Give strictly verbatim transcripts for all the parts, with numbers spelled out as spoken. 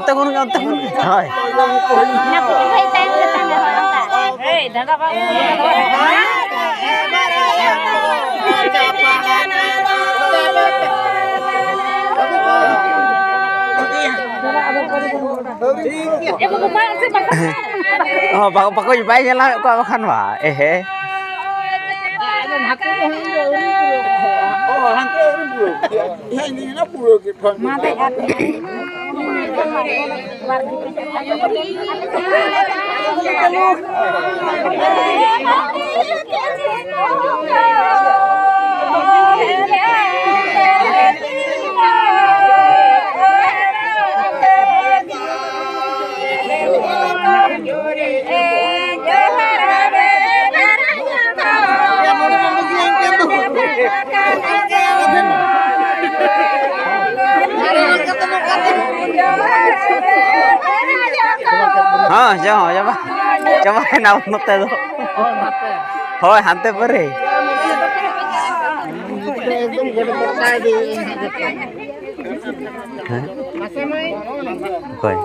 ᱛᱮ ᱠᱷᱚᱱ ᱜᱮ, ᱚᱱᱛᱮ ᱠᱷᱚᱱ ᱜᱮ᱾ ᱦᱳᱭ᱾ ᱚᱱᱟ ᱯᱩᱨᱟᱹ ᱜᱷᱟᱹᱲᱤᱡ ᱛᱟᱭᱚᱢ ᱨᱮ ᱛᱟᱦᱮᱱᱟ, ᱦᱳᱭ, ᱚᱱᱠᱟ᱾ ᱮᱭ, ᱫᱟᱫᱟ ᱵᱟᱹᱵᱩ᱾ ᱮ ᱵᱟᱹᱵᱩ, ᱵᱟᱝ, ᱥᱮ ᱵᱟᱝ? ᱦᱚᱸ, ᱵᱟᱠᱚ, ᱵᱟᱠᱚ, ᱵᱟᱭ ᱧᱮᱞᱟᱣᱮᱫ ᱠᱚᱣᱟ ᱵᱟᱠᱷᱟᱱ ᱢᱟ, ᱮᱦᱮ᱾ ᱚ, ᱦᱟᱱᱛᱮ ᱟᱹᱣᱨᱤ ᱯᱩᱨᱟᱹᱣ᱾ ᱦᱮᱸ, ᱤᱧ ᱫᱚ ᱯᱩᱨᱟᱹᱣ ᱠᱮᱫ ᱠᱷᱟᱱ᱾ ᱦᱚᱸ, ᱪᱟᱵᱟ, ᱪᱟᱵᱟ᱾ ᱪᱟᱵᱟᱭᱮᱱᱟ ᱱᱚᱛᱮ ᱫᱚ᱾ ᱦᱳᱭ, ᱦᱟᱱᱛᱮ ᱯᱟᱨᱮ᱾ ᱦᱮᱸ? ᱚᱠᱚᱭ?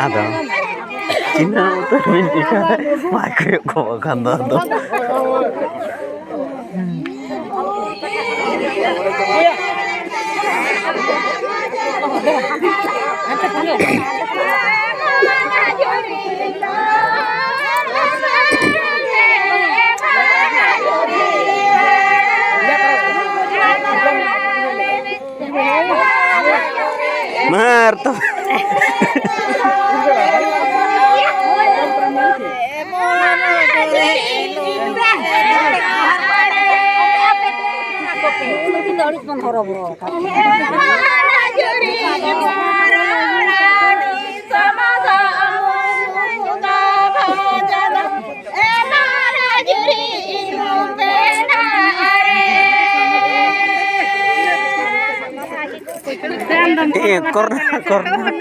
ᱟᱫᱚ ᱪᱤᱱᱦᱟᱹ ᱩᱛᱟᱹᱨ ᱵᱤᱱ ᱪᱤᱠᱟᱹ? ᱵᱟᱭ ᱠᱚᱭᱚᱜ ᱠᱚ ᱵᱟᱠᱷᱟᱱ ᱫᱚ ᱟᱫᱚ᱾ ᱢᱟᱨ ᱛᱚ᱾ ᱟᱹᱲᱤᱥ ᱵᱚᱱ ᱦᱚᱨᱚᱵᱚᱨᱚ ᱟᱠᱟᱱᱟ᱾ ᱮ, ᱠᱚᱨᱱᱟ, ᱠᱚᱨᱱᱟ᱾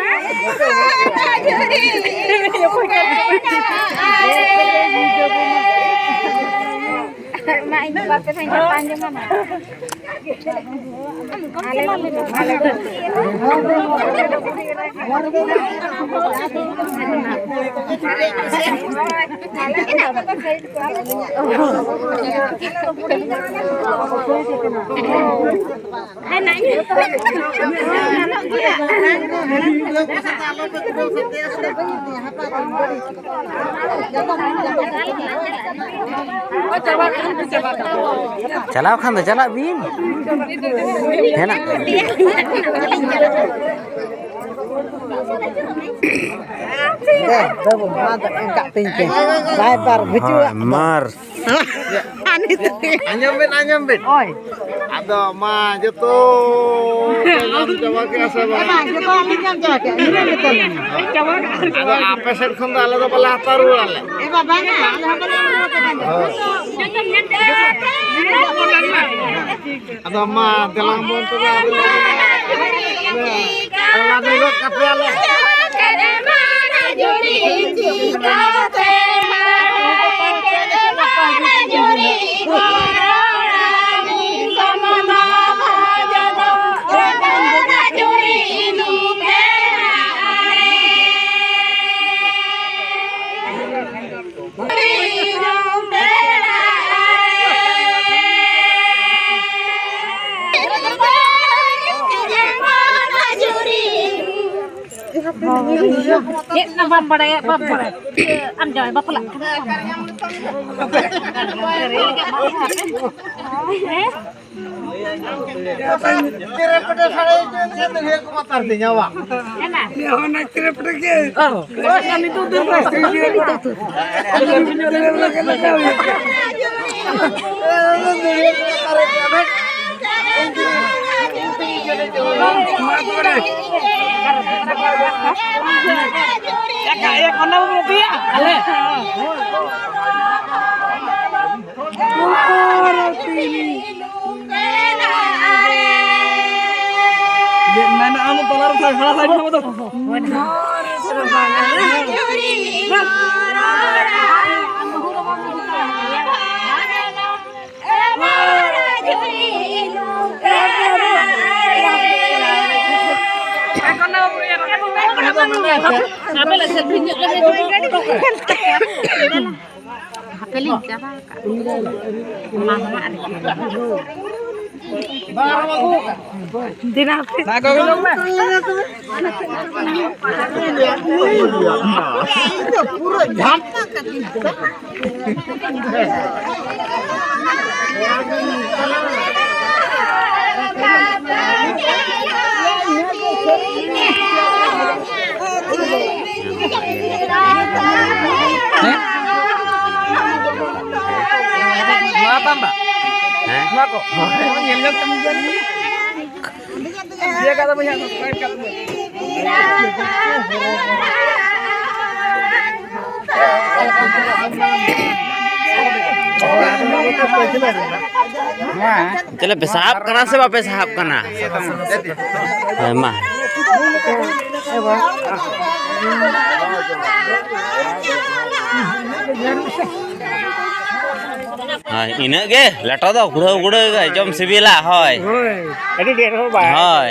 ᱪᱟᱞᱟᱣ ᱠᱷᱟᱱ ᱫᱚ ᱪᱟᱞᱟᱜ ᱵᱤᱱ᱾ ᱦᱮᱱᱟᱜ ᱫᱮ, ᱵᱟᱹᱵᱩ, ᱢᱟ ᱫᱚ ᱮᱱᱠᱟᱜ ᱛᱤᱧ ᱯᱮ᱾ ᱵᱟᱭ ᱵᱟᱨ ᱵᱷᱤᱪᱩ ᱦᱳᱭ, ᱟᱜ ᱫᱚ᱾ ᱢᱟᱨ᱾ ᱟᱸᱡᱚᱢ ᱵᱤᱱ, ᱟᱸᱡᱚᱢ ᱵᱤᱱ᱾ ᱳᱭ᱾ ᱟᱫᱚ ᱢᱟ ᱡᱚᱛᱚ ᱯᱮ ᱧᱟᱢ ᱪᱟᱵᱟ ᱠᱮᱜᱼᱟ ᱥᱮ ᱵᱟᱝ? ᱦᱮᱸ, ᱡᱚᱛᱚ ᱞᱤᱧ ᱧᱟᱢ ᱪᱟᱵᱟ ᱠᱮᱜᱼᱟ᱾ ᱱᱤᱱᱟᱹᱜ ᱜᱮ ᱛᱟᱹᱞᱤᱧ᱾ ᱟᱫᱚ ᱟᱯᱮ ᱥᱮᱫ ᱠᱷᱚᱱ ᱫᱚ ᱟᱞᱮ ᱫᱚ ᱵᱟᱞᱮ ᱦᱟᱛᱟᱣ ᱨᱩᱣᱟᱹᱲ ᱟᱞᱮ᱾ ᱮ ᱵᱟᱵᱟ, ᱟᱞᱮ ᱦᱚᱸ ᱵᱟᱞᱮ ᱨᱩᱣᱟᱹᱲ ᱟᱯᱮ ᱠᱟᱱ ᱫᱚ᱾ ᱦᱳᱭ᱾ ᱟᱫᱚ ᱢᱟ ᱫᱮᱞᱟ ᱵᱚᱱ ᱛᱚᱵᱮ ᱟᱫᱚ ᱞᱟᱫᱮ ᱜᱚᱫ ᱠᱟᱯᱮᱭᱟᱞᱮ᱾ ᱪᱮᱫ ᱦᱚᱸ ᱵᱟᱢ ᱵᱟᱲᱟᱭᱟ, ᱵᱟᱢ ᱵᱟᱲᱟᱭᱟ᱾ ᱟᱢ ᱡᱟᱶᱟᱭ ᱵᱟᱯᱞᱟᱜ ᱠᱟᱱᱟ᱾ ᱦᱮᱸ? ᱪᱮᱨᱮ ᱯᱮᱴᱮ ᱥᱟᱲᱮ ᱪᱮᱫ ᱫᱚ ᱦᱮᱸ ᱠᱚ ᱢᱟᱛᱟᱨ ᱛᱤᱧᱟ ᱵᱟ᱾ ᱦᱮᱸ ᱱᱟ? ᱚᱱᱟ ᱪᱮᱨᱮ ᱯᱮᱴᱮ ᱜᱮ᱾ ᱚ, ᱚ, ᱱᱤᱛᱚᱜ ᱫᱚ ᱵᱟᱭ ᱥᱮᱨᱮᱧ ᱜᱮᱭᱟ᱾ ᱢᱟ ᱛᱚᱵᱮ᱾ ᱮᱠᱟ, ᱮᱠ, ᱚᱱᱟ ᱵᱚᱱ ᱩᱛᱩᱭᱟ᱾ ᱟᱞᱮ᱾ ᱪᱮᱫ ᱢᱮᱱᱟᱜᱼᱟ ᱟᱢ ᱛᱚᱞᱟ ᱨᱮ ᱥᱟᱭ ᱥᱟᱲᱟ ᱥᱟᱭ ᱫᱚ? ᱦᱟᱯᱮ ᱞᱤᱧ ᱪᱟᱵᱟ ᱠᱟᱜ᱾ ᱢᱟ, ᱢᱟ, ᱟᱨ ᱫᱮᱱᱟ ᱦᱟᱯᱮ᱾ ᱯᱩᱨᱟᱹ ᱡᱷᱟᱢᱯᱟ ᱠᱟᱛᱮ᱾ ᱱᱚᱣᱟ ᱛᱟᱢ ᱵᱟ? ᱦᱮᱸ? ᱱᱚᱣᱟ ᱠᱚ? ᱧᱮᱞ ᱧᱚᱜ ᱛᱟᱢ ᱜᱮᱭᱟ᱾ ᱤᱭᱟᱹ ᱠᱟᱜ ᱛᱟᱵᱚᱱ ᱦᱟᱸᱜ, subscribe ᱠᱟᱜ ᱛᱟᱵᱚᱱ᱾ ᱪᱮᱞᱮ ᱯᱮ ᱥᱟᱦᱟᱵ ᱠᱟᱱᱟ ᱥᱮ ᱵᱟᱯᱮ ᱥᱟᱦᱟᱵ ᱠᱟᱱᱟ? ᱦᱮᱸ, ᱢᱟ᱾ ᱦᱳᱭ, ᱤᱱᱟᱹᱜ ᱜᱮ ᱞᱮᱴᱚ ᱫᱚ, ᱠᱩᱲᱟᱹᱣ ᱠᱩᱲᱟᱹᱣ ᱜᱮ ᱡᱚᱢ ᱥᱤᱵᱤᱞᱟ᱾ ᱦᱳᱭ᱾ ᱦᱳᱭ, ᱟᱹᱰᱤ ᱰᱷᱮᱨ ᱦᱚᱸ ᱵᱟᱭ᱾ ᱦᱳᱭ᱾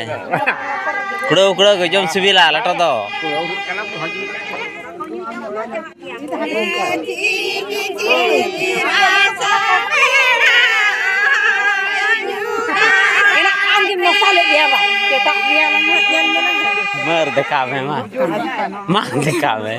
ᱠᱩᱲᱟᱹᱣ ᱠᱩᱲᱟᱹᱣ ᱜᱮ ᱡᱚᱢ ᱥᱤᱵᱤᱞᱟ ᱞᱮᱴᱚ ᱫᱚ᱾ ᱮᱱᱟ ᱟᱢ ᱜᱮᱢ ᱱᱚᱥᱟ ᱞᱮᱫ ᱜᱮᱭᱟ ᱵᱟ? ᱥᱮᱛᱟᱜ ᱜᱮᱭᱟ ᱞᱟᱝ ᱦᱟᱸᱜ, ᱧᱮᱞ ᱧᱮᱞ ᱢᱮ᱾ ᱢᱟᱨ ᱫᱮᱠᱷᱟ ᱢᱮ ᱢᱟ᱾ ᱢᱟ ᱫᱮᱠᱷᱟ ᱢᱮ᱾